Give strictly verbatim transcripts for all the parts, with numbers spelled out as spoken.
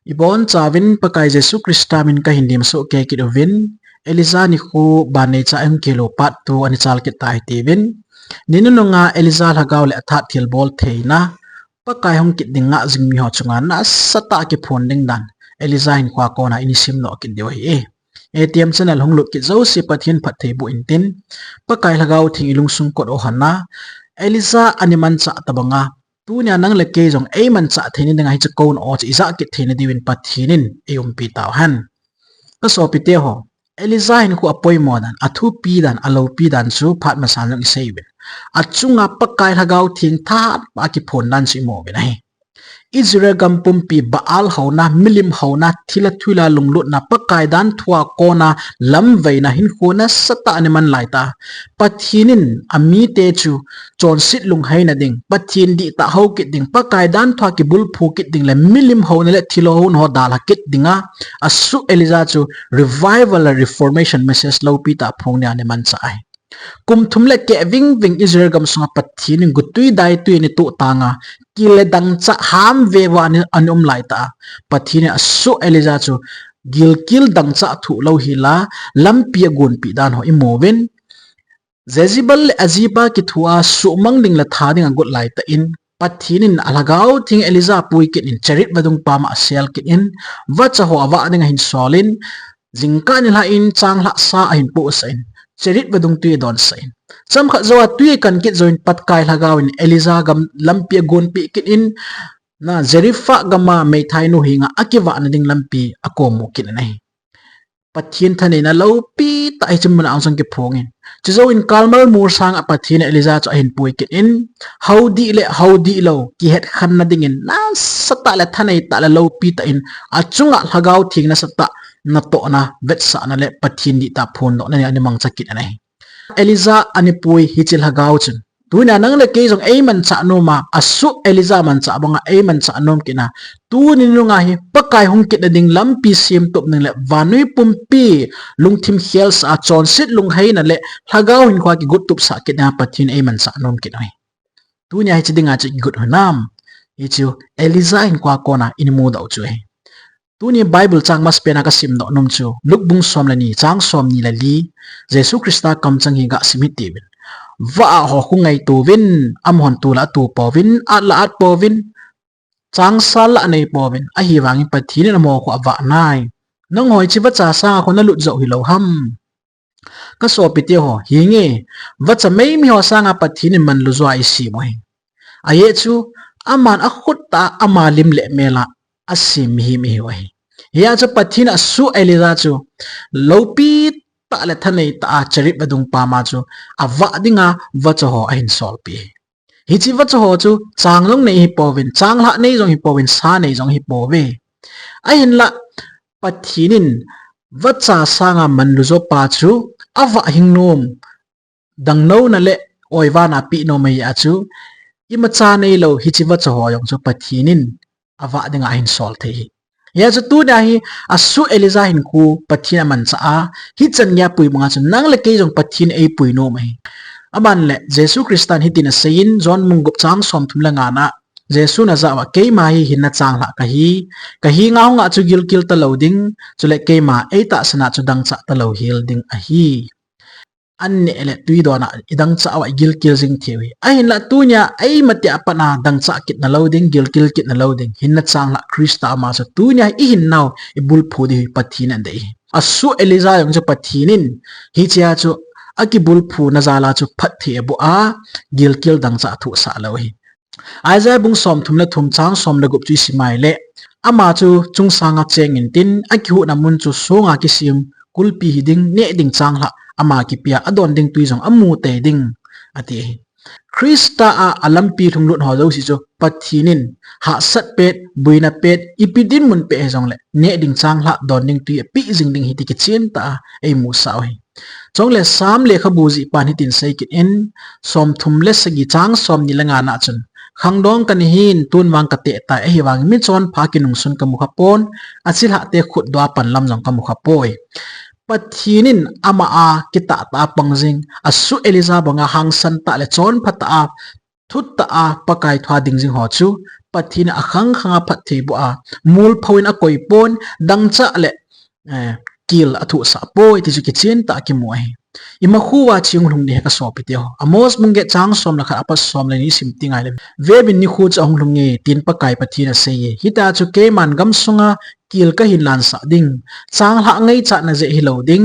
Ibon chauvin Pakai Jesu Christa min kahin lim soh kei kit uvin, Elijah nikho ban neicha ahung kihil u part two ana chal kit tai tiuvin. Ni nunung a Elijah lhagao le athat thilbol theina, Pakai hung kit ding ngah jing mi ho chunga nasatah a kiphon ding dan, Elijah hinkhoa kona ina simdoh kit diu ahi. A T M channel hung lut kit jouse Pathen phatthei boh intin, Pakai Lhagao Theng ilungsung kot u hen lang, Elijah ana manchah tobanga, tunia nang le kei jong eimanchah theina dinga hiche kouna u chu ijah kit theina diuvin Pathen in eiumpi tauhen. Ka sopite ho, Elijah hinkho apoimo dan, athupi dan, aloupi dan chu phat masan jong isei uvin. Achunga Pakai Lhagao Theng thahat a kiphon dan chu imu uvin ahi. Israel gam pumpi Baal houna, milim houna, thilha thuhla lunglutna, Pakai dan thua kona lamveina, hinkho nasatah a ana man laitah, Pathen in amite chu chonset lungheina ding, Pathen dihtah hou kit ding, Pakai dan thua kibulphu kit ding le milim houna le thilha houna ho dalha kit dinga, asuh Elijah chu revival le reformation message loupi tah phong nia ana manchah ahi. Kum thum le keh vingving Israel gam sunga Pathen in gotwi daitwi ana toh tanga, kile dangchah ham veuva ana, ana um laitah, Pathen in asuh Elijah chu gilkel dangchah thoh louhela, lampi agonpeh dan ho imu uvin. Jezebel le ajihpa kithua suhmang ding le tha ding agot laitah in, Pathen in aLhagao Theng Elijah apui kit in, Cherith vadung pama asel kit in, vacha ho avah dinga ahin sol in, jingkah nilhah in changlhah sa ahin pohsah in, Cherith vadung twi adonsah in, chomkhat joua twi akan kit jouvin Pakai Lhagao in Elijah gam lampi agonpeh kit in, na Zarephath gama meithainu henga akivahna ding lampi akomu kit in ahi. Pathen thaneina loupi tah hiche muna ahung kiphong in. Chujouvin Carmel mol sanga Pathen in Elijah chu ahin pui kit in, hao dih le hao dihlou kihetkhenna dingin nasatah le thanei tah le loupi tah in, achunga Lhagao Theng nasatah natohna, vetsahna le Pathen dihtah phondohna nia ana mangcha kit in ahi. Elijah ana pui hiche Lhagao chun, tunia nang le kei jong eimanchah nom a, asuh Elijah manchah banga eimanchah nom kit a, tuni nunga hi Pakai hung kitna ding lampi semtup ding le vannoi pumpi lungthim khelsah a chonset lungheina le Lhagao hinkhoa kigottupsah kit dinga Pathen in eimanchah nom kit u ahi. Tunia hiche dinga chu ikigot u hinam? Hichu Elijah hinkhoa kona imudoh u chu ahi. Tuni Bible chang masapen a kasimdoh nom chu Luke bung som le ni, chang somni le li, Jesu Christa kamcheng hi gasim hitiuvin. Vah a ho khu ngaito uvin, amahon tol la ato pouvin, at la at pouvin, changsal la anei pouvin, ahivangin Pathen in amaho khu avah nai. Nangho hiche vacha sanga khu nalut jou hilou ham? Ka sopite ho, hinge, vacha meimei ho sanga Pathen in manlu joa eisem u ahi. Ajeh chu, aman akhut tah a ama lim le mel a asem mihem ihiu ahi. Hijeh chun Pathen in asuh Elijah chu loupi tah le thanei tah a Cherith vadung pama chu avah dinga vacha ho ahin solpeh ahi. Hiche vacha ho chu chang jong nei hipouvin, changlhah nei jong hipouvin, sa nei jong hipouve. Ahinlah Pathen in vacha sanga manlu jo pa chu avah hing nom, dangnouna le oivana peh nom ahi a chu, imacha neilou hiche vacha ho jong chu Pathen in avah dinga ahin sol thei ahi. Hijeh chun tunia hi asuh Elijah hinkho Pathen in amanchah a, hichan geiya pui banga chun nang le kei jong Pathen in eipui nom ahi. Aban le Jesu Christa in hitin aseiyin, John bung gup chang somthum le ngana, Jesun ajah uva, keima hi hinna changlhah kahi, kahenga hung a chu gilkel talou ding, chule keima eitahsan a chu dangchah talou hel ding ahi. An neh le twi dona idangchah uva igilkel jing thei u ahi. Ahinlah tunia eima tia pat a dangchah kit nalou ding, gilkel kit nalou ding, hinna changlhah Christa ama chu tunia ihinnau ibulphu diu hi Pathen in adei ahi. Asuh Elijah jong chu Pathen in hichea chu akibulphuna jal a chu phatthei aboh a, gilkel dangchah thohsah lou ahi. Isaiah bung somthum le thum chang som le gup chu isim a ahile, ama chu chungsanga cheng intin, akihuhna mun chu songa kisem kulpi hiding, neh ding changlhah ama kipea, adon ding twi jong amu tei ding, ati ahi. Christa a alampi lhunglut ho jouse chu Pathen in hahsat pet, boina pet, ipi dinmun peh hijongle, neh ding changlhah, don ding twi apeh jing ding ahi ti kichen tah a eimusah u ahi. Chule Sam lekhabu jihpan hitin seikit in, somthum le sagi chang somni le ngana chun, khangdong kanahin, tun vang kateh tai, ahivangin michonpha kinungsun kamu khapon, achilhahte khutdoh a panlam jong kamu khapoi. Pathen in ama a kitahtah a pang jing, asuh Elijah banga hangsan tah le chonpha tah a, thutah a Pakai thua ding jing ho chu Pathen in akhang khang a phattheiboh a, mol pho in akoi pon, dangchah le, eh, kel athuhsah poi, ti chu kichen tah a kimu ahi. Ima khu a ching lhung ding ahi ka sopi teho. Amos bung get chang som le khat apat som le ni sim ti ngai le. Veuvin nikho chu ahung lhung e, tin Pakai Pathen in asei e. Hitia chu keiman gamsunga kel kahin lansah ding. Changlhah ngaichatna jeh hilou ding.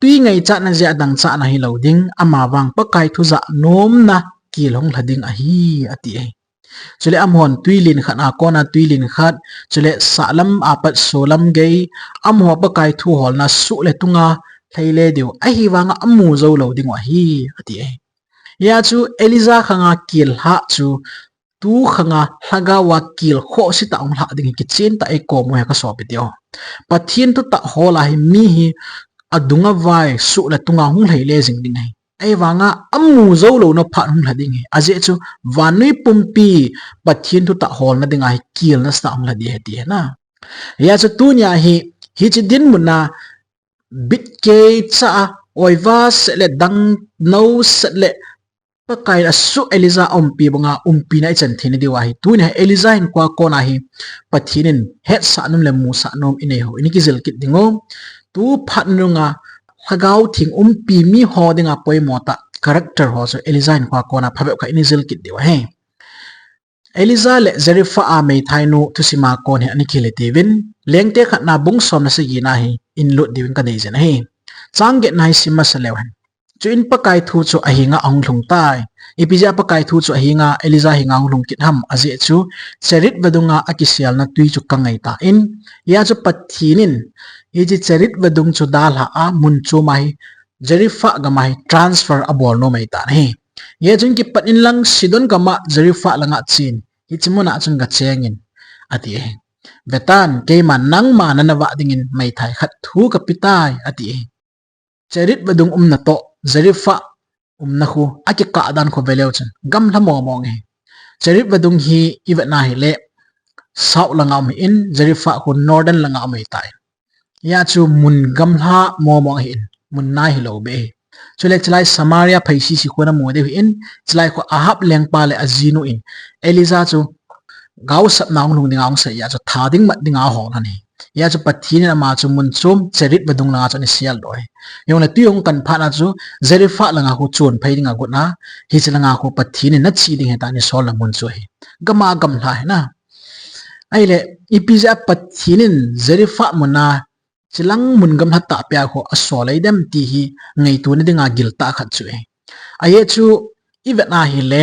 Tui ngaichatna jeh a dangchahna hilou ding. Amavang Pakai thu jah nomna kel hung lha ding ahi, ati e. Chule amahon tui lin khat a kona tui lin khat, chule sahlam apat solam gei, amaho Pakai thu holna suh le tunga lhai le diu, ahivanga amu jou lou diu ahi, ati e. Hia chu Elijah khanga kel lhah chu, tu khanga lhagao a kel khohse tah hung lhah ding hi kichen tah a eikom u ahi ka sopi teho. Pathen thutah hol a hi mi hi adunga vai suh le tunga hung lhai le jing ding ahi. Ahivanga amu jou louna phat hung lha ding ahi. Ajeh chu vannoi pumpi Pathen thutah holna dinga hi kel nasatah hung lha ding ahi ti ahi na. Hia chu tunia hi, hiche dinmun a bitkei cha a, oiva set le dangnou set le Pakai in asuh Elijah aumpi banga umpina ichan theina diu ahi. Tunia hi Elijah hinkho a kona hi Pathen in hetsah nom le musah nom inei ho, ini kijil kit ding u. Tu phat nunga Lhagao Theng umpi miho dinga poimo tah character ho chu Elijah hinkho a kona phabep khat ini jil kit diu ahi. Elijah le Zarephath a meithainu thusim a kon hi ana kihil e tiuvin, Lengte khatna bung som le sagi na hi in lut diuvin kadei jin ahi. Chang get na hi sim masa leu hen. Chuin Pakai thu chu ahenga ahung lhung tai. Ipi jeh a Pakai thu chu ahenga, Elijah henga ahung lhung kit ham, ajeh chu Cherith vadunga akiselna tui chu kang ngai tan. Hia chu Pathen in, hiche Cherith vadung chu dalha a mun chom a hi Zarephath gam a hi transfer abol nom ahitan ahi. Hia chun kipat in lang Sidon gam a Zarephath langa chen. Hiche mun a chun gacheng in, ati ahi. Vetan, keiman nangma nana vah dingin meithai khat thu kape tai, ati ahi. Cherith vadung umna toh Zarephath umna khu akikah dan khu veleu chun gamla momo nge. Cherith vadung hi ivetna hile south langa um ahin, Zarephath khu northern langa um ahitai. Hia chu mun gamla momo ahin, mun nai hilou beh ahi. Chule chulai Samaria phei sisi khu namu diu ahin, chulai khu Ahab lengpa le ajinu in Elijah chu gaosapna hung lhung dinga hung sei a chu tha ding mat dinga ahol ahi. Hia chu Pathen in ama chu mun chom Cherith vadung langa chu ana sel doh ahi. Hijongle tui hung kan phat na chu Zarephath langa khu chon phei dinga got na, hiche langa khu Pathen in nache ding ahitai ana solna mun chu ahi. Gam a gamla ahi na. Ahile, ipi jeh a Pathen in Zarephath mun a chilang mun gamla tah pia khu asol ahi dem ti hi ngaitona dinga giltah khat chu ahi. Ajeh chu ivetna hile,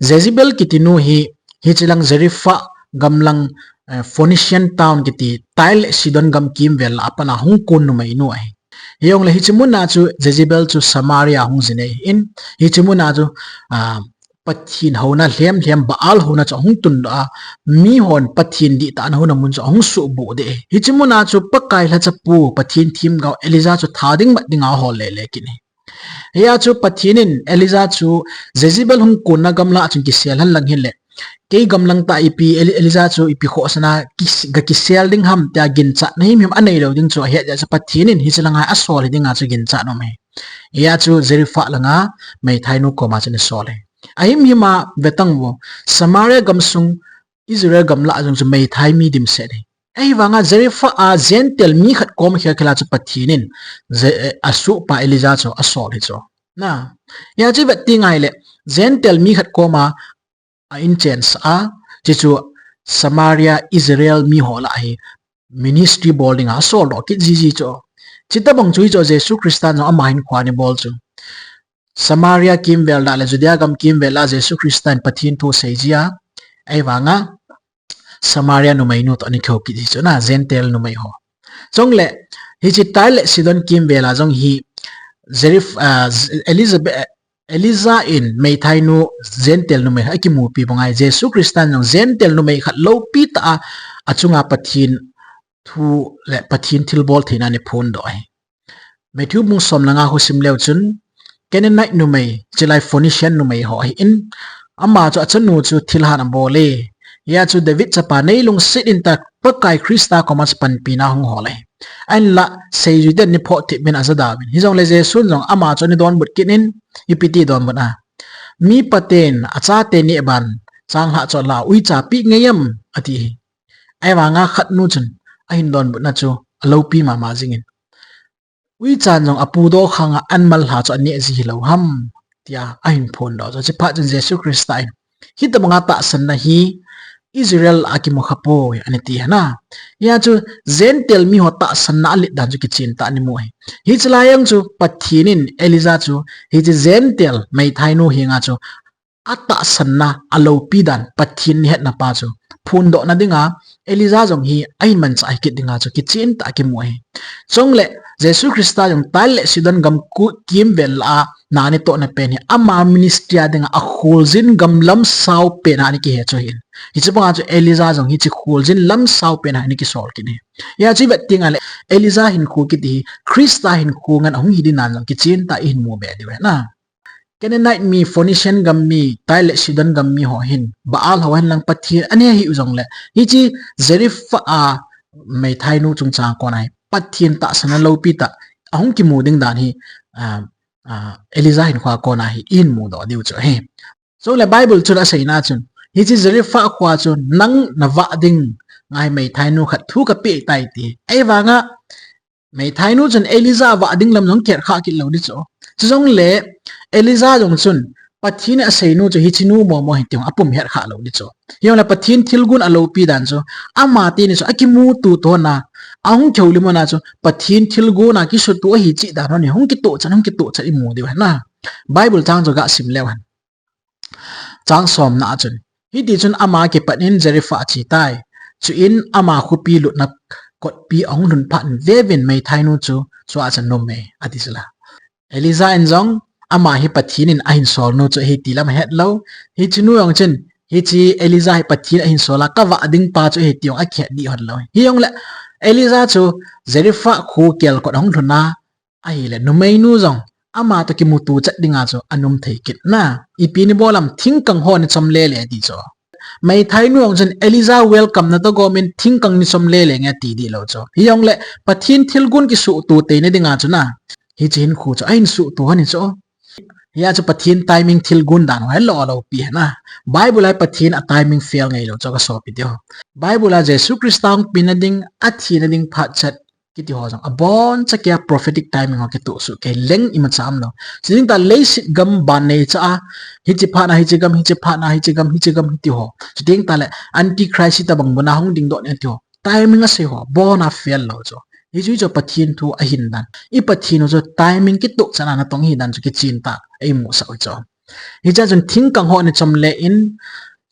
Jezebel kiti nu hi, hiche lang Zarephath gam lang, eh, Phoenician town kiti, Tyre le Sidon gam kimvel a pat a hung kon numeinu ahi. Hijongle hiche mun a chu Jezebel chu Samaria hung jin ahin, hiche mun a chu, ah, Pathen houna lhem lhem Baal houna chu ahung tundoh a, mihon Pathen dihtah ana houna mun chu ahung suhboh deh ahi. Hiche mun a chu Pakai lhachapu, Pathen themgao Elijah chu tha ding mat dinga ahol lele kit ahi. Hia chu Pathen in Elijah chu Jezebel hung konna gamla a chun kisel hen lang hile, kei gamlang tah ipi Eli-, Elijah chu ipi khohsana kis-, gakisel ding ham tia ginchatna himhim anei lou ding chu ahet jeh chu Pathen in hiche langa asol hi dinga chu ginchat aum ahi. Hia chu Zarephath langa meithainu koma chun asol ahi. Ahimhim a vetang vo, Samaria gamsung Israel gamla a jong chu meithai mi dimset ahi. Ahivanga Zarephath a Gentile mi khat koma khel khel a chu Pathen in Je-, eh, asohpa Elijah chu asol hi chu. Na, hia chu vet ding ahile, Gentile mi khat koma a inchensah a, chuchu Samaria Israel miho lah a hi ministry bol dinga asol doh kit jiji chu. Chutobang chu hichu Jesu Christa jong ama hinkho a ana bol chu. Samaria kimvel lah le Judea gam kimvel lah Jesu Christa in Pathen thu asei ji a, ahivanga Samaria numeinu toh ana kihou kit ji chu na, Gentile numei ho. Chule, hiche Tyre le Sidon kimvel a jong hi Zareph-, ah, Elizabeth, Elijah in meithainu Gentile numei akimupi banga Jesu Christa in jong Gentile numei khat loupi tah a, achunga Pathen thu le Pathen thilbol theina ana phondoh ahi. Matthew bung som le nga khu sim leu chun, Canaanite numei, chulai Phoenician numei ho ahin, ama chu achanu chu thilhan abol e. Hia chu David chapa nei lungset in tah Pakai Christa koma chu panpina hung hol e. Ahinla seijui ten ana phoh thip in ajah da uvin. Hijongle Jesun jong ama chu ana donbut kit in, ipi ti donbut a, mipa ten achate neh ban changlhah chot lhah a uicha peh ngai em? ati hi. Ahivanga khat nu chun ahin donbutna chu aloupi mama jingin, uichan jong apu dokhanga an mal lha chu aneh ji hilou ham, tia ahin phondoh chu. Chuphat chun Jesu Christa in, hitobanga tahsanna hi Israel a kimu khapoi, ana ti ahi. Hia chu Gentile miho tahsanna alet dan chu kichen tah in imu ahi. Hiche lai jong chu Pathen in Elijah chu hiche Gentile meithainu henga chu atahsanna aloupi dan Pathen in ahetna pa chu phondohna dinga Elijah jong hi ahin manchah hikit dinga chu kichen tah a kimu ahi. Chule Jesu Christa jong Tyre le Sidon gam kimvel lah a na anatohna pen hi ama ministry a dinga akholjin gam lamsao pen a ana kihe chu ahin. Hiche banga chu Elijah jong hiche kholjin lamsao pen a ana kisol kit ahi. Hia chu ivet tengle Elijah hinkho kiti hi Christa hinkho ngen ahung hi ding dan jong kichen tah a ihin mu be diu ahi. Canaanite mi, Phoenician gam mi, Tyre le Sidon gam miho hin Baal ho henlang Pathen aneh hih jongle, hiche Zarephath a meithainu chungchang a kona hi Pathen tahsanna loupi tah ahung kimu ding dan hi, ah, ah, Elijah hinkhoa kona hi ihin mudoh diu chu ahi. Chule Bible chun aseina chun, hiche Zarephath khoa chu nang navah dinga hi meithainu khat thu kapeh tai, ati. Ahivanga meithainu chun Elijah vah ding lam jong kihet kha kit lou ding chu. Chujongle Elijah jong chun Pathen in aseinu chu hichenu momo ahi ti jong apum het kha lou ding chu. Hijongle Pathen thilgon aloupi dan chu, ama teni chu akimuto tona, ahung kihoulimna chu Pathen thilgon a kisuto ahi cheh dan hon hi hung kitohchan, hung kitohchan imu diu ahi. Bible chang chu gasim leu hen. Chang somna a chun, hitichun ama kipat in Zarephath ache tai. Chuin ama khopi lutna kotpi ahung lhun phat in veuvin meithainu chu chua chun anum e, ati sela. Elijah in jong ama hi Pathen in ahin solnu chu ahi ti lam ahet lou. Hichenu jong chun, hiche Elijah hi Pathen in ahin sol a kavah ding pa chu ahi ti jong akihet dih hon lou. Hijongle Elijah chu Zarephath kho kelkot ahung lhun a, ahile numeinu jong ama toh kimuto chet dinga chu anum thei kit na. Ipi nabol ham, thingkang ho nachom lele ti chu. Meithainu jong chun Elijah welcome na toh gomin thingkang nachom lele nge ti dih lou chu. Hijongle Pathen thilgon kisuto teina dinga chu na, hiche hinkho chu ahin suto hon hi chu. Hia chu Pathen timing thilgon dan ho hi lou loupi ahi. Bible a Pathen a timing fail ngai lou chu kasopi teho. Bible a Jesu Christa hung penna ding, athina ding phat chet kiti ho jong abonchan kei a prophetic timing ho kitoh soh kei leng imacha umlou. Chuteng tah leiset gam ban neicha a, hiche phat na hiche gam, hiche phat na hiche gam, hiche gam hiti ho. Chuteng tah le Antichrist hitobang mun a hung dingdoh ding ti ho. Timing asei ho, abona fail lou chu. Hichu chu Pathen thu ahin dan. I Pathen u chu timing kitohchan a natong ahi dan chu kichen tah a imusah u chu. Hichea chun thingkang ho nachom le in,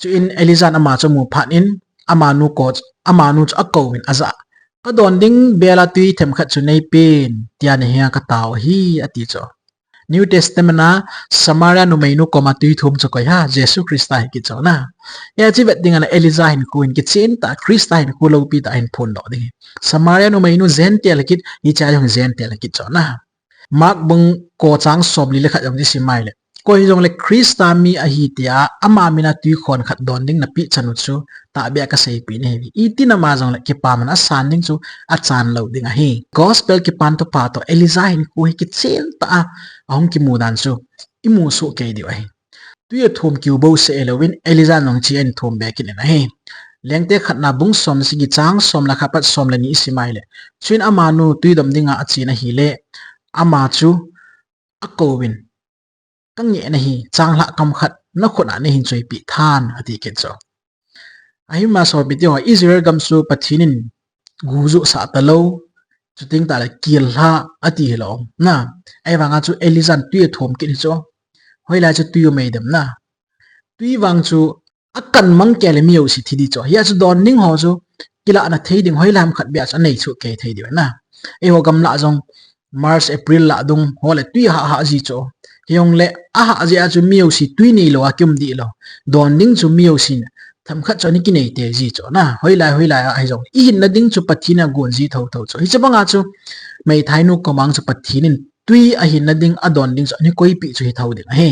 chuin Elijah in ama chu amu phat in, amanu ko, amanu chu akouvin ajah. Kadon ding bel a tui themkhat chu neipen, tia nahenga katao ahi, ati chu. New Testament a Samaria numeinu koma tui thum chu koi ham, Jesu Christa hi kit chu na. Hiche vet ding ahile Elijah hinkho hin kichen tah, Christa hinkho loupi tah ahin phondoh ding ahi. Samaria numeinu Gentile kit, hichea jong Gentile kit chu na. Mark bung ko chang somli le khat jong isim ahile, koi hijongle Christa mi ahi tia ama mina tui khon khat don ding napeh chan u chu tahbeh a kaseipeh nahi. Iti nama jongle kipaman asan ding chu achan lou ding ahi. Gospel Kipa Thupha toh Elijah hinkho hi kichen tah a ahung kimu dan chu imu soh kei diu ahi. Tui athum kiu bouseh hilouvin Elijah in jong hiche ahin thum be kit in ahi. Lengte khatna bung som le sagi chang som le khat apat som le ni isim ahile, chuin amanu tui dom dinga achen ahile, ama chu akouvin, kangeh nahi, changlhah kam khat nakhut a neihin choipeh tan, ati kit chu. Ahima sopite ho, Israel gam chu Pathen in gujoh sah talou, chuteng tah le kil lha ati hilou na. Ahivanga chu Elijah in tui athum kit hi chu. Hoilai chu tui umei dem na. Tui vang chu akan mang kei le mi jouse thi ding chu. Hia chu don ding ho chu kilahna thei ding hoilai ham khat beh a chu anei chu kei thei diu na. Eiho gamlah jong March, April lah dung ho le tui ahah hah ji chu. Hijongle ahah jeh a chu mi jouse tui neilou a kium dih lou. Don ding chu mi jouse themkhat chu ana kinei tei ji chu na. Hoilai, hoilai a hijong ihinna ding chu Pathen in agon ji thotho chu. Hiche banga chu meithainu koma chu Pathen in tui ahinna ding, adon ding chu ana koipeh chu hi tho ding ahi.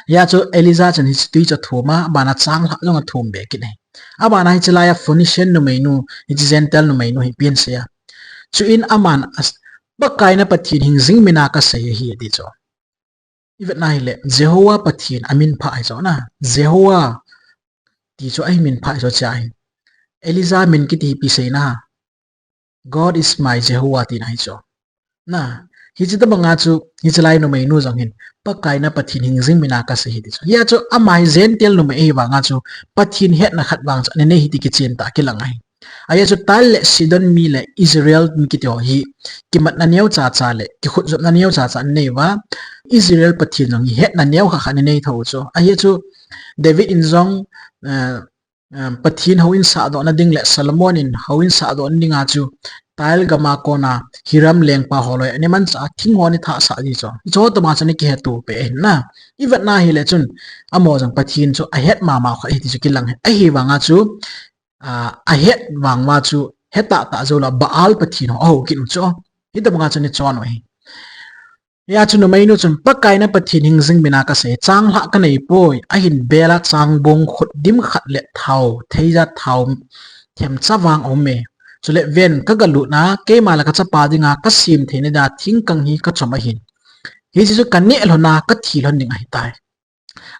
Hia chu Elijah chun hiche tui chu athum a, abana changlhah jong athum be kit ahi. Abana hiche laiya Phoenician numeinu, hiche Gentile numeinu hi ipi asei a. Chuin aman, Pakai na Pathen hingjing mina kasei ahi, ati chu. Ivet na hile, Jehovah Pathen amin pha ahi chu na. Jehovah Ti chu ahi min pha chu chia hi. Elijah min kiti hi ipi seina. God is my Jehovah tina hi chu. Na, hiche tobanga chu, hiche lai numeinu jong hin, Pakai na Pathen hingjing mina kasei ahi ti chu. Hia chu ama hi Gentile numei ahi vanga chu, Pathen hetna khat vang chu ananei ahi ti kichen tah a kilang ahi. Ahia chu Tyre le Sidon mi le Israel mi kiti ho hi, kimatna neo chacha le, kikhutjopna neo chacha ananei uva, Israel Pathen jong hi hetna neo khat khat ananei tho chu. Ahia chu David in jong, eh, um, Pathen houin sahdohna ding le Solomon in houin sahdohna dinga chu Tyre gama kona Hiram lengpa ho loi ana manchah a thing ho ana thah sah ji chu. Hiche ho tobang chu ana kiheto peh ahin na. Ivet na hile chun amaho jong Pathen chu ahet mama khat ahi ti chu kilang ahi. Ahivanga chu, ah, ahet vang uva chu hetah tah joulou a Baal pathen ho ahou kit u chu. Hitobanga chu ana chon u ahi. Hia chu numeinu chun, Pakai na Pathen hingjing mina kasei, changlhah kanei poi, ahin bela changbong khut dim khat le thao, theija thao themcha vang aume. Chule ven, kagalutna, keima le kachapa dinga kasem theina dia thingkang hi kachom ahin. Hiche chu kaneh lhona, kathi lhon ding ahitai.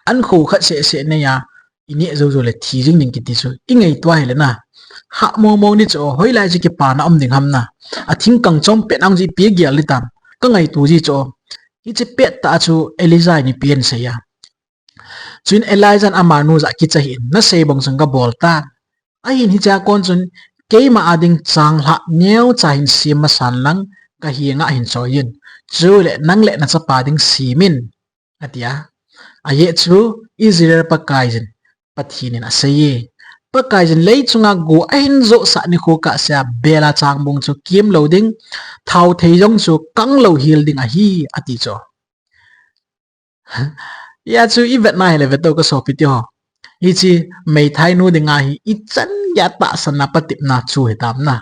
Ankho khat seh seh neiya, ineh jou jou le thi jing ding kiti chu. Ingaito a hile na. Hah mong mong ni chu, hoilai chu kipana um ding ham na. Athingkang chom pet ang chu ipi gel ding tam. Kangaito ji chu. Hiche pettah chu Elijah in ipi asei a. Chuin Elijah in amanu jah a kicha hih in, nasei bang chun kabol tan. Ahin hichea kon chun, keima a ding changlhah neocha hin sem masan lang, kahenga hin choi in. Chule nang le nachapa ding sem in. Atia. Ajeh chu Israel Pakaiyin, Pathen in asei e. Pakaiyin leichunga go ahin johsah nikho kahsea bela changbong chu kem lou ding, thao thei jong chu kang lou hel ding ahi, ati chu. Hia chu ivet na hile vetou kasopi teho. Hiche meithainu dinga hi ichan geiya tahsanna patepna chu hitam na.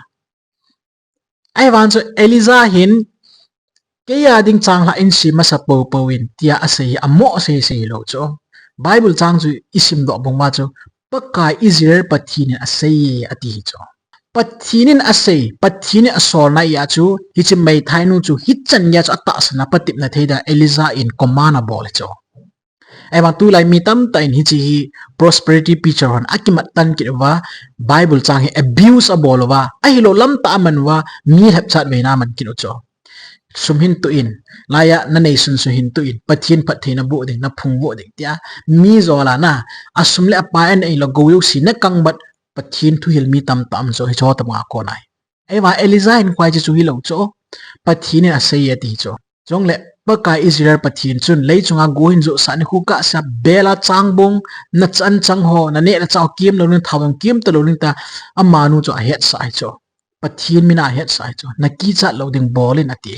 Ahivang chu Elijah hin, keia ding changlhah in sem masa poupou in, tia asei hi amoh seisei lou chu. Bible chang chu isimdoh bang uva chu, Pakai Israel Pathen in asei e, ati hi chu. Pathen in asei, Pathen in asolna a chu, hiche meithainu chu hichan geiya chu atahsanna patepna thei dia Elijah in command abol hi chu. Ahivang tulai mi tamtah in hiche hi prosperity preacher hon akimat tan kit uva, Bible chang hi abuse abol uva, ahilou lamtah aman uva, mi lhepchat veina aman kit u chu. Sum hin toh in, laiya nanei sunsun hin toh in, Pathen phattheina boh ding, naphung boh ding, tia mi jol a na, asum le apai anei lou, gou jouse nakang bat, Pathen thuhil mi tamtah um chu, hiche ho tobanga kon ahi. Ahivang Elijah hinkho a hiche chu hilou chu, Pathen in asei e ati chu. Chule Pakai Israel Pathen chun leichunga go ahin johsah nikho kahsea bela changbong, nachan chang ho, naneh nachah ho kem lou ding, thao jong kem talou ding tia amanu chu ahetsah ahi chu. Pathen mina ahetsah ahi chu. Nakichat lou ding bol in ati.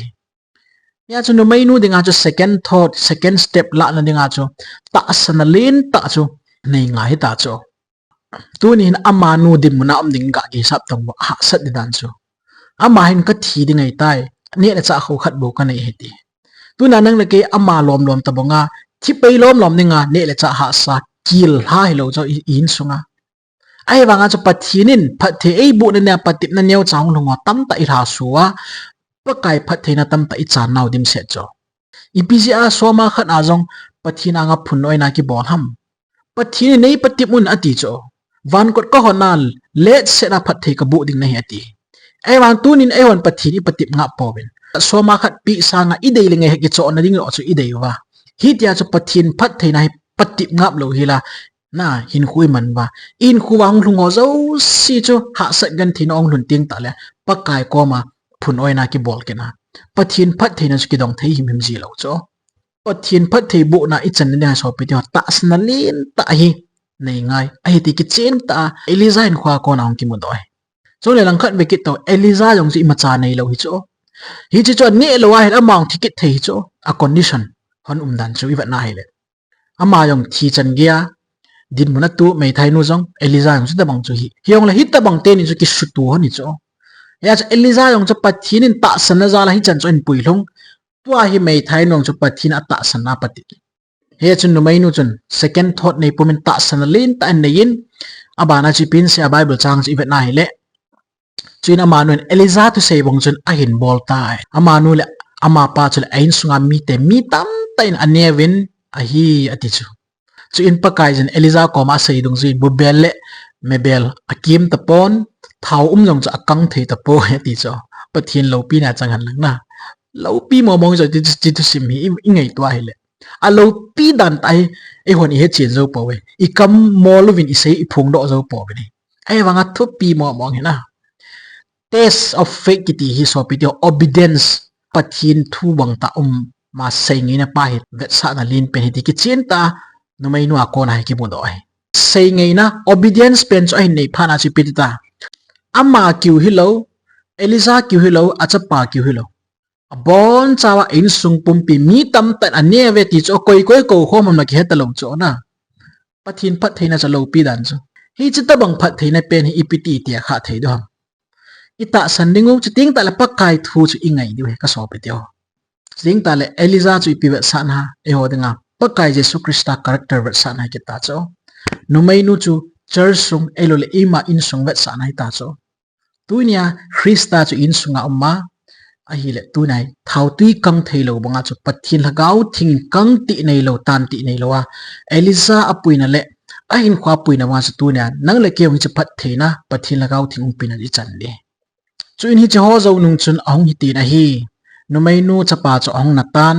Hia chu numeinu dinga chu second thought, second step lahna dinga chu tahsanna lentah chu nei ngai hita chu. Tuni hin amanu dinmun a um ding gah kihisap tang uva, hahsat ding dan chu. Ama hin kathi ding ahitai, neh le chah kho khat bou kanei ahi ti. Tuna nang le kei ama lom lom tabanga, thi pei lom lom dinga, neh le chah hahsa, kil lha hilou chu i, i insunga. Ahivanga chu Pathen in phatthei eibohna nia patepna neocha hung lhung ho tamtah ilhasuh uva, Pakai phattheina tamtah ichan nau dimset chu. Ipi jeh a soma khat a jong Pathen anga phunnoina kibol ham? Pathen in neipatep un ati chu. Vankot kahonna letset a phatthei kaboh ding nahi ati. Ahivang tunin eihon Pathen ipatep ngap pouvin. Soma khat peh sanga idei le ngei hi kichohna ding lou chu idei uva. Hitia chu Pathen phattheina hi patep ngap lou hila, na, hinkho iman uva. Hinkho uva hung lhung ho jouse chu hahsat gentheina hung lhun teng tah le, Pakai koma phunnoina kibol kit na. Pathen phattheina chu kidong thei himhim ji lou chu. Pathen phatthei bohna ichan na dinga sopi teho, tahsanna lentah hi nei ngai. Ahi ti kichen tah a, Elijah hinkho a kona hung kimudoh ahi. Chule langkhat ve kit tau, Elijah jong chu imacha neilou hi chu. Hiche chu aneh lou ahile ama jong thi kit thei hi chu. A condition hon umdan chu ivet na hile. Ama jong thi chan geiya dinmun a tu meithainu jong, Elijah jong chu tabang chu hi. Hijongle hitabang teni chu kisutu hon hi chu. Hia chu Elijah jong chu Pathen in tahsanna jal a hichan chu ahin puilhung. Tua hi meithainu jong chu Pathen in atahsanna apatep. Hiche chun numeinu chun second thought nei pumin tahsanna lentah in aneiyin, abana chu ipi asei a Bible chang chu ivet na hile. Chuin amanu in Elijah thusei bang chun ahin bol tai. Amanu le amapa chule a insunga mite mi tamtah in aneuvin ahi ati chu. Chuin Pakaiyin Elijah koma asei dungjuiyin, bubel le mebel akim tapon, thao um jong chu akang thei tapoi ati chu. Pathen loupina chang hen lang na. Loupi mong mong chu ti, ti thusim hi i, i ngaito ahile. Aloupi dan tah hi, eihon ihet chen jou pouve. Ikam mol uvin isei iphongdoh jou pouve. Ahivanga thupi mong mong hi na. Test of faith kiti hi sopi teho, obedience, Pathen thu bang tah um ma seingaina pa hi vetsahna lenpen hi ti kichen tah, numeinu a kona hi kimudoh ahi. Seingaina, obedience pen chu ahin nei phat na chu ipi ti ta. Ama kiu hilou, Elijah kiu hilou, achapa kiu hilou. Abonchauva insung pumpi mi tamtah in ane uve ti chu koi koi kou khom ham na kihe talou chu na. Pathen phattheina chu aloupi dan chu. Hiche tobang phattheina pen hi ipi ti tia kha thei diu ham. Itahsan dingu, chuteng tahle Pakai thu chu ingai diu ahi kasopi teho. Chuteng tahle Elijah chu ipi vetsahna, eiho dinga Pakai Jesu Christa character vetsahna hi kiti chu. Numeinu chu church sung, ahiloule eima insung vetsahna hita chu. Tunia Christa chu insunga um a, ahile tunia thaotui kang theilou banga chu Pathen Lhagao Theng kang ti neilou, tan ti neilou a, Elijah apuina le ahinkho apuina banga chu tunia nang le kei hung chu phattheina Pathen Lhagao Theng umpina ichan ding. Chuin hiche ho jou nung chun ahung hitin ahi. Numeinu chapa chu ahung natan,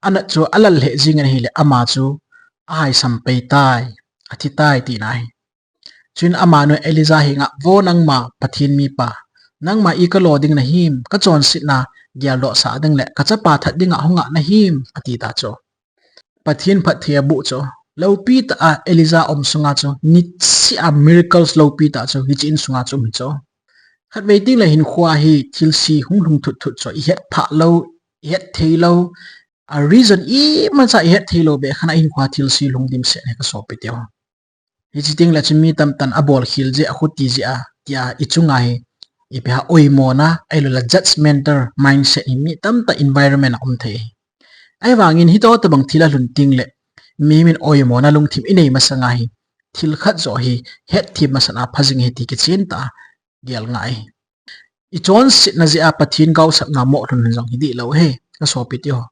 anat chu alal lheh jingin ahile ama chu ahaisam pei tai, athi tai tina ahi. Chuin amanu Elijah henga, vo nangma Pathen mipa, nangma i kalo ding nahim, kachonsetna geldoh sah ding le kachapa that dinga hung a nahim, ati ta chu. Pathen phatthei aboh chu, loupi tah a Elijah um sunga chu niseh a miracles loupi tah chu hiche insunga chu um hi chu. Khatvei tengle hinkhoa hi thilse hung lhung thut thut chu, ihet phah lou, ihet thei lou, a reason imacha ihet thei lou beh khat a hinkhoa thilse lhung dimset hi kasopi teho. Hiche tengle chu mi tamtah in abol khel jeh, akhuti jeh a, tia ichunga hi, ipi ham, oimona, ahiloule judgmental mindset hi mi tamtah environment a um thei. Ahivangin hitobang thil alhun tengle, mihem in oimona lungthim inei masanga hi, thil khat joh hi, hetthem masat a pha jing ahi ti kichen tah a gel ngai ahi. Ichonsetna jeh a Pathen gaosapna moh lhun lhun jong hi dihlou ahi, kasopi teho.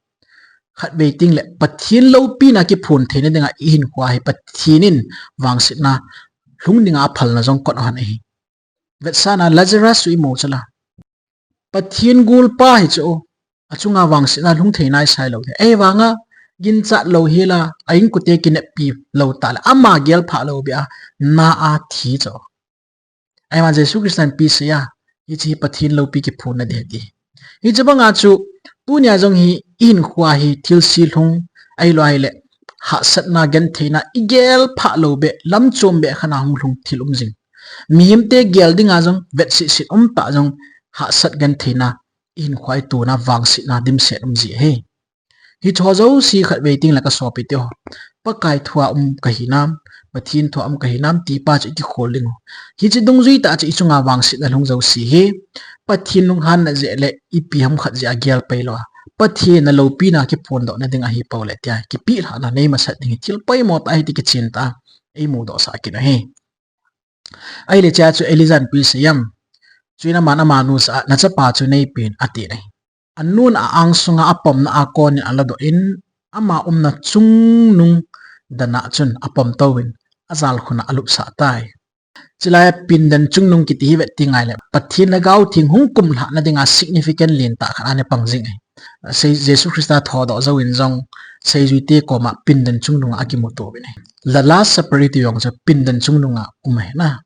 Khatvei tengle Pathen loupina kiphon theina dinga ihinkhoa hi Pathen in vangsetna lhung dinga aphalna jong kot ahin ahi. Vetsahna Lazarus chu imu chula. Pathen golpa hi chu, achunga vangsetna lhung thei naisai lou ahi. Ahivanga ginchat louhela, a inkote kineppi lou tahle, ama gelphah lou beh a, na a thi chu. Ahivang Jesu Christa in ipi asei a, hiche hi Pathen loupi kiphonna ding ahi ti. Hiche banga chu, tunia jong hi, ihinkhoa hi, thilse lhung, ahilou ahile, hahsatna gentheina, igelphah lou beh, lamchom beh khat a hung lhung thil um jing. Mihemte gel dinga jong, vetsetset umtah jong, hahsat gentheina, ihinkhoa itona vangsetna dimset um ji ahi. Hiche ho jouse khatvei tengle kasopi teho, Pakai thua um kahinam, Pathen thua um kahinam ti pa chu ikikhol dingu. Hiche dungjui tah chu ichunga vangsetna lhung jouse hi, Pathen lunghanna jeh le ipi ham khat jeh a gel pai lou a, Pathen aloupina kiphondohna ding ahipou le tia kipelhahna nei masat ding hi thil poimo tah ahi ti kichen tah a eimudohsah kit u ahi. Ahile hichea chu Elijah in ipi asei em? Chuin aman amanu jah a, nachapa chu neipen, atin ahi. Anun a-ang sunga apomna a konin aladoh in, ama umna chungnung dan a chun apom touvin, ajalkhun a alupsah tai. Chulai a pindan chungnung kiti hi vet tengle, Pathen Lhagao Theng hung kumlhahna dinga significant lentah khat ana pang jing ahi. Sei, Jesu Christa thodoh jouvin jong, seijuite koma pindan chungnunga akimuto uvin ahi. The Last Supper iti jong chu pindan chungnunga um ahi na.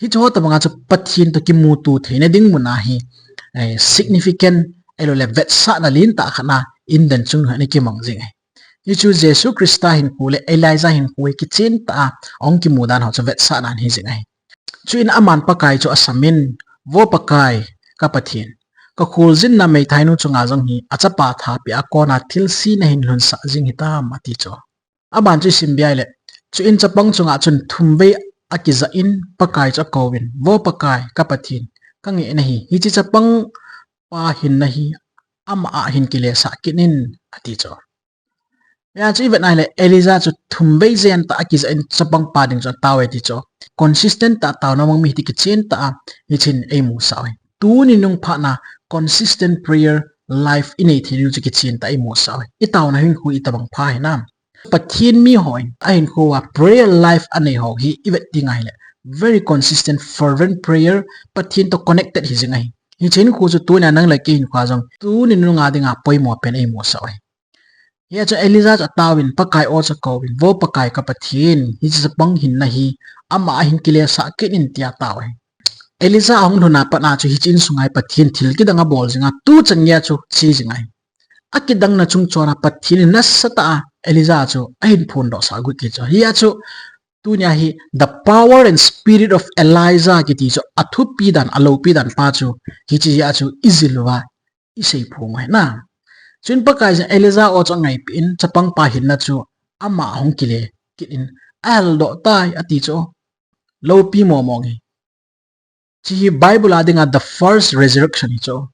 Hiche ho tobanga chu Pathen toh kimuto theina ding muna hi, eh, significant, ahiloule vetsahna lentah khat a, indan chungnung ana kimang jing ahi. Hichu Jesu Christa hinkho le Elijah hinkho hi kichen tah a, ahung kimu dan ho chu vetsahna ahi jing ahi. Chuin aman Pakai chu asamin, Vo Pakai, ka Pathen, kakholjinna meithainu chunga jong hi, achapa thapeh a kona thilse nahin lhunsah jing hitam, ati chu. Aban chu isim be ahile, chuin chapang chunga chun thumvei akijah in Pakai chu akouvin, Vo Pakai, ka Pathen, kangeh nahi, hiche chapang pa hinna hi ama a hin kilesah kit in, ati chu. Hia chu ivet ahile, Elijah chu thumvei jen tah akijah in chapang pa ding chu atao e ti chu. Consistent tah a taona mang mi hi ti kichen tah a, hichun eimusah u ahi. Tuni nung phat na consistent prayer life inei thei ding chu kichen tah a eimusah u ahi. Itaona hinkho itobang pha hinam? Pathen mi hon ahinkhoa prayer life anei ho hi ivet ding ahile, very consistent, fervent prayer, Pathen toh connected hi jing ahi. Hiche hinkho chu tunia nang le kei hinkhoa jong tuni nunga dinga poimo pen eimusah u ahi. Hia chu Elijah chu ataovin, Pakai o chu akouvin, Vo Pakai ka Pathen, hiche chapang hinna hi ama ahin kilesah kit in, tia atao ahi. Elijah ahung lhun a pat a chu hiche insunga hi Pathen thil kidang abol jinga, tuchan geiya chu che jing ahi. Akidangna chungchona Pathen in nasatah a Elijah chu ahin phondohsah got kit chu. Hia chu tunia hi the power and spirit of Elijah kiti chu athupi dan, aloupi dan pa chu hiche jeh a chu ijil uva isei phong u ahi na. Chuin Pakaiyin Elijah o chu angaipeh in, chapang pa hinna chu ama ahung kile kit in, aheldoh tai ati chu, loupi mong mong hi. Hiche hi Bible a dinga the first resurrection hi chu.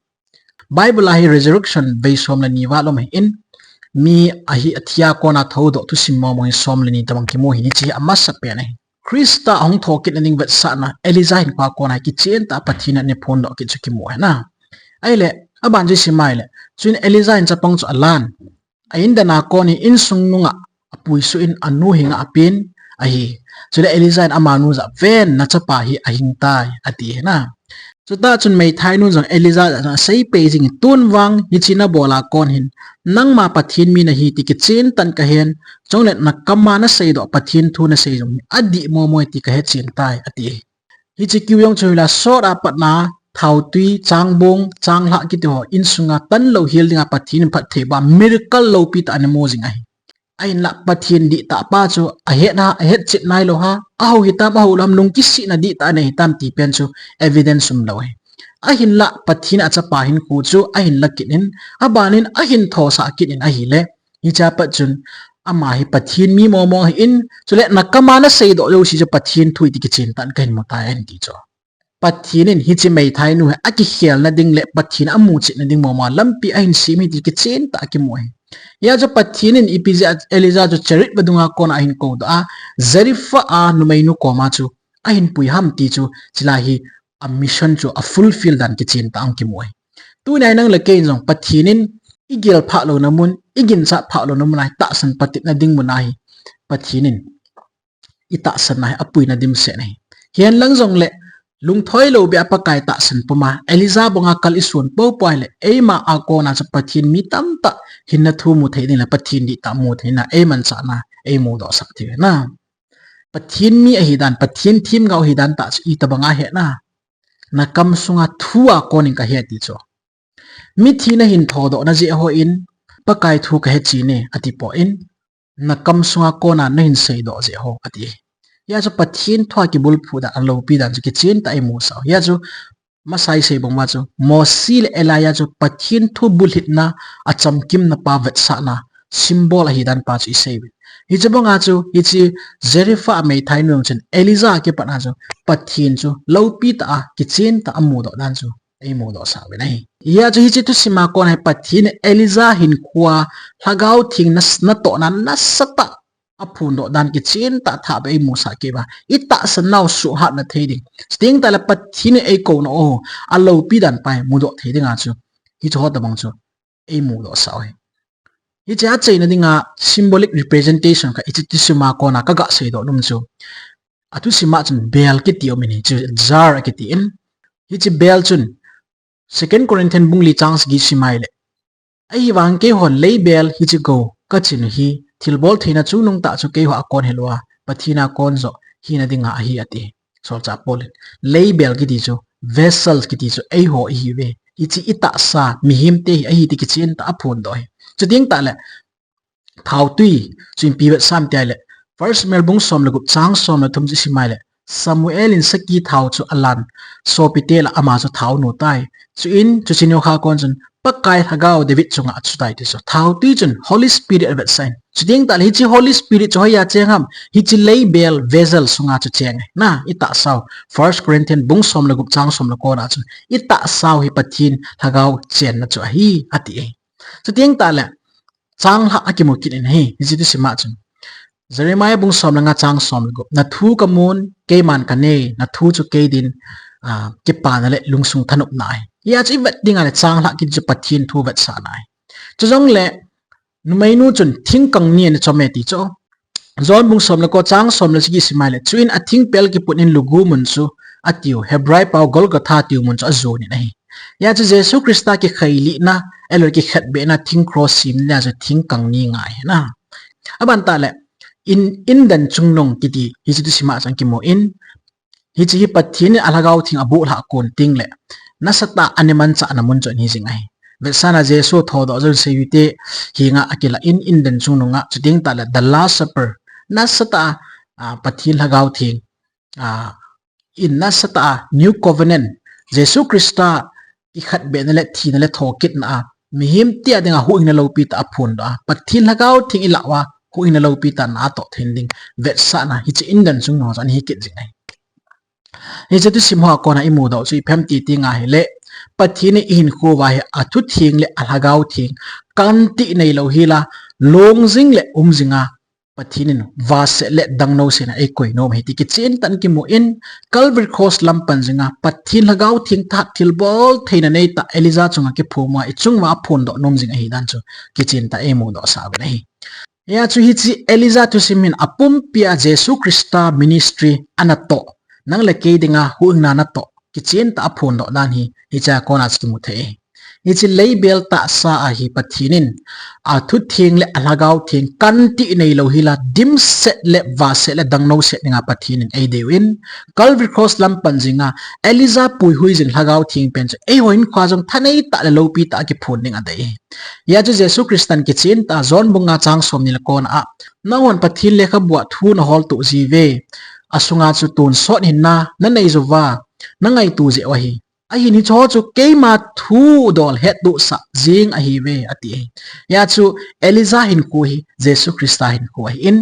Bible a hi resurrection vei som le ni val um ahin, mi ahi athia kona thoudoh thusim mong mong hi som le ni tobang kimu ahin, hiche hi amasapen ahi. Christa ahung thokit nading vetsahna Elijah hinkhoa kona hi kichen tah a Pathen in ana phondoh kit chu kimu ahi na. Ahile, aban chu isim a ahile, chuin Elijah in chapang chu alan, a indan a kon hi insung nunga apuisuh in anu henga apen ahi. Chule Elijah in amanu jah a, Ven, nachapa hi ahing tai, ati ahi na. Chutah chun meithainun jong Elijah jah a chun asei pei jingin, Tun vang hiche nabol a kon hin nangma Pathen mi nahi ti kichen tah in kahen, chule nakam a naseidoh Pathen thu nasei jong hi adih momo e ti kahechen tai, ati ahi. Hiche kiu jong chu hilai a sot a pat a thaotui, changbong, changlhah kiti ho insunga tanlou hel dinga Pathen in phatthei boh a miracle loupi tah ana mu jing ahi. Ahinlah Pathen dihtah pa chu ahet a, ahetchet nailou ham, ahou hitam, ahou lou ham, lung kisihna dihtah anei hitam ti pen chu evidence umlou ahi. Ahinlah Pathen in achapa hinkho chu ahin la kit in, aban in ahin thosah kit in ahile, hichea pat chun ama hi Pathen mi momo ahin, chule nakam a naseidoh jouse chu Pathen thu ahi ti kichen tah in kahin mu tai, ahin ti chu. Pathen in hiche meithainu hi akikhelna ding le Pathen amuchetna ding momo a lampi ahin sem ahi ti kichen tah a kimu ahi. Hia chu Pathen in ipi jeh a Elijah chu Cherith vadung a kona ahin koudoh a, Zarephath a numeinu koma chu ahin pui ham ti chu, chulai hi a mission chu afulfill dan kichen tah a hung kimu ahi. Tunia hi nang le kei in jong Pathen in igel phah louna mun, iginchat phah louna mun a hi tahsan patepna ding mun a hi Pathen in itahsanna hi apuina dimset ahi. Hihen lang jongle lungthoi lou beh a Pakai tahsan puma Elijah banga kal isun poupou ahile, eima a kona chu Pathen mi tamtah hinna thu mu thei ding le Pathen dihtah mu theina eimanchahna eimudohsah thei ahi na. Pathen mi ahidan, Pathen themgao ahidan tah chu itobang a ahet na. Nakam sunga thu a konin kahe ti chu. Mithi nahin thodohna jeh hon Pakai thu kahechen e ati poi, nakam sunga kona nahin seidoh jeh hon ati. Hia chu Pathen thu a kibulphu dan, aloupi dan chu kichen tah a imusah u. Hia chu masa isei bang uva chu Mosi le Elijah chu Pathen thu bulhitna, achamkimna pa vetsahna symbol ahidan pa chu isei uve. Hiche banga chu hiche Zarephath a meithainu chun Elijah a kipat a chu Pathen chu loupi tah a kichen tah a amudoh dan chu eimudohsah uvin ahi. Hia chu hiche thusim a kona hi Pathen in Elijah hinkhoa Lhagao Theng na, natohna nasatah a aphondoh dan kichen tah a thahbeh a eimusah kit uva, itahsan nau suhhatna thei ding, chuteng tahle Pathen in eikouna u aloupi dan pa hi mudoh thei dinga chu hiche ho tobang chu eimudohsah u ahi. Hiche achaina dinga symbolic representation khat hiche thusim a kona kaga seidoh nom chu, athusim a chun bell kiti aumin, hichu jar akitin, hiche bell chun Second Corinthian bung li chang sagi sim ahile, ahivang keihon lei bell hiche gou kachin u hi thilbol theina chungnung tah chu keiho a kon hilouva Pathen a kon joh hina dinga ahi ati. Solchah Paul in lei bell kiti chu, vessels kiti chu eiho ihiuve. Hiche itahsa mihemte hi ahi ti kichen tah a aphondoh ahi. Chuteng tahle thaotui chu ipi vetsah ham ti ahile, First Samuel bung som le gup chang som le thum chu isim ahile, Samuel in saki thao chu alan, sopite lah a ama chu thao anu tai. Chuin chuche nikho a kon chun Pakai Lhagao David chunga achutai ti chu. Thaotui chun Holy Spirit avetsah in, chuteng tahle hiche Holy Spirit chu hoiya cheng ham? Hiche lei bell vessel sunga chu cheng ahi na. Itahsau, First Corinthian bung som le gup chang som le ko na chu, itahsau hi Pathen Lhagao chenna chu ahi ati ahi. Chuteng tahle changlhah akimu kit in ahi, hiche thusim a chun. Jeremiah bung som le nga chang som le gup, na thu kamun, keiman kanei, na thu chu kei din, ah, kipana le lungsung thanopna ahi. Hia chu ivet ding ahile changlhah kiti chu Pathen thu vetsahna ahi. Chujongle Numeinu chun thingkang ni ana chom e ti chu. John bung som le ko chang som le sagi sim a le, chuin athingpel kiput in lugu mun chu atiu, Hebrai pao Golgotha tiu mun chu ajon in ahi. Hia chu Jesu Christa kikhailihna, ahilou le kikhetbehna thing cross simna chu thingkang ni ngai ahi. Aban tah le, in, indan chungnung kiti hiche thusim a chun kimu in, hiche hi Pathen in alhagao theng aboh lhah kon teng le, nasatah a ana manchah na mun chu ahi jing ahi. Vetsahna Jesu thodoh jou in seiyute henga akilah in, indan chungnung a, chuteng tah le the Last Supper, nasatah a, a, Pathen lhagao theng, a, in nasatah a New Covenant, Jesu Christa kikhetbehna le thina le thokitna a, mihem tia dinga huhhingna loupi tah aphondoh a, Pathen lhagao theng ilah uva huhhingna loupi tah natoh theina ding vetsahna hiche indan chungnung a chun ahi kit jing ahi. Hiche thusim hoa kona imudoh chu ipi ham ti teng ahile, Pathen in ihinkho uva hi athutheng le alhagao theng kantih neilou hila, long jing le um jinga Pathen in vahset le dangnou setna eikoi nom ahi ti kichen tah in kimu in, Calvary Cross lam pan jinga Pathen lhagao theng thahat thilbol theina neitah Elijah chunga kiphong uva ichung uva aphondoh nom jing ahi dan chu kichen tah a imudoh sah u ahi. Hia chu hiche Elijah thusim hin apumpi a Jesu Christa ministry anatoh, nang le kei dinga huhhingna natoh kichen tah a aphondoh dan hi hichea kona chu kimu thei. Hiche leibel tahsa a hi Pathen in athutheng le alhagao theng kantih neilou hila, dimset le vahset le dangnou set dinga Pathen in eidei u in, Calvary Cross lam pan jinga Elijah puihui jing lhagao theng pen chu eiho hinkhoa jong thanei tah le loupi tah a kiphon ding adei. Hia chu Jesu Christan kichen tah a John bung nga chang som ni le ko na a, nanghon Pathen lekhabu a thu nahol toh jiuve, asunga chu tonsot hinna nanei jouva nangaito jeh u ahi. Ahin hicheho chu keima thudol hettohsah jeng ahiuve ati ahi. Hia chu Elijah hinkho hi Jesu Christa hinkho ahin,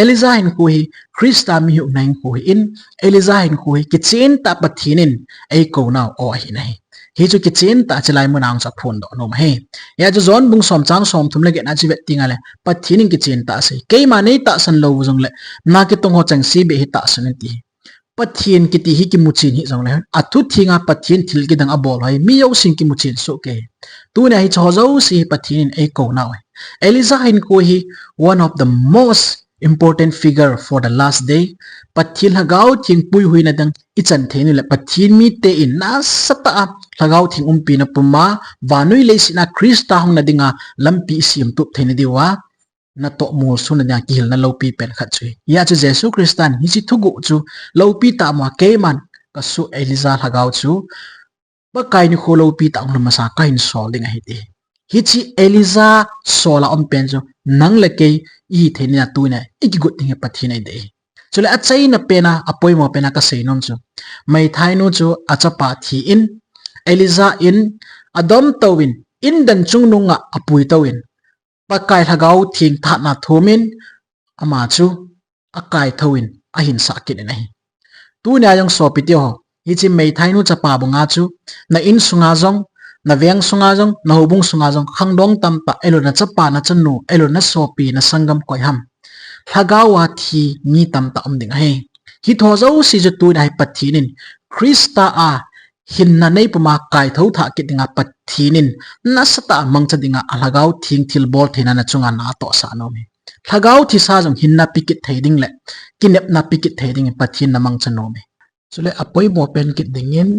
Elijah hinkho hi Christa mihuhhingna hinkho ahin, Elijah hinkho hi kichen tah Pathen in eikou nau aw ahin ahi. Hichu kichen tah a chulai muna jong chu aphondoh nom ahi. Hia chu John bung som chang som thum le get na chu ivet teng le, Pathen in kichen tah asei, keima neitahsan lou u jongle, nakitong ho chengse beh hi tahsan in ati. Pathen kiti hi kimuchen hih jongle, athuthenga Pathen thil kidang abol ho hi mi jousen kimuchen soh kei. Tunia hicheho jouse hi Pathen in eikou nau ahi. Elijah hinkho hi one of the most important figure for the last day. Pathen lhagao theng puihuina ding ichan theina le Pathen mite in nasatah a lhagao theng umpina puma vannoi leiset a Christa hungna dinga lampi isemtup theina diuva natoh molsona dinga kihilna loupi pen khat chu ahi. Hia chu Jesu Christan hiche thuguh chu loupi tah mo a keiman kasoh Elijah lhagao chu Pakai nikho loupi tah hung lhun masa kahin sol ding ahi ti. Hiche Elijah sol a um pen chu nang le kei ihi theina tunia ikigot ding hi Pathen in eidei. Chule achaina pena, apoimo pena kasei nom chu, meithainu chu achapa thi in, Elijah in adomtouvin, indan chungnunga apuitouvin, Pakai lhagao theng thahatna thumin, ama chu akaithouvin ahinsah kit in ahi. Tunia jong sopite ho, hiche meithainu chapa banga chu, na insunga jong, naveng sunga jong, nahoubung sunga jong, khangdong tamtah, ahilou le nachapa, nachanu, ahilou le nasopi, nasanggam koi ham, lhagao a thi mi tamtah um ding ahi. Hicheho jouse chu tunia hi Pathen in Christa a hinna nei puma kaithou thah kit dinga Pathen in nasatah a mangcha dinga alhagao theng thilbol theina nachunga natohsah nom ahi. Lhagao thisa jong hinna pe kit thei ding le kinepna pe kit thei dingin Pathen namangcha nom ahi. Chule apoimo pen kit dingin,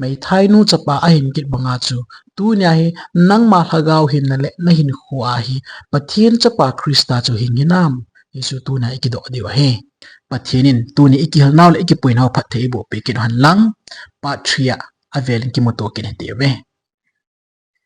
meithainu chapa ahin kit banga chu, tunia hi nangma lhagao hinna le nahinkho a hi Pathen chapa Christa chu hing hinam, hichu tunia ikidoh diu ahi. Pathen in tuni ikihilnau le ikipuinau phatthei eibohpeh kit uhen lang, part three a avelin kimuto kit hite uve.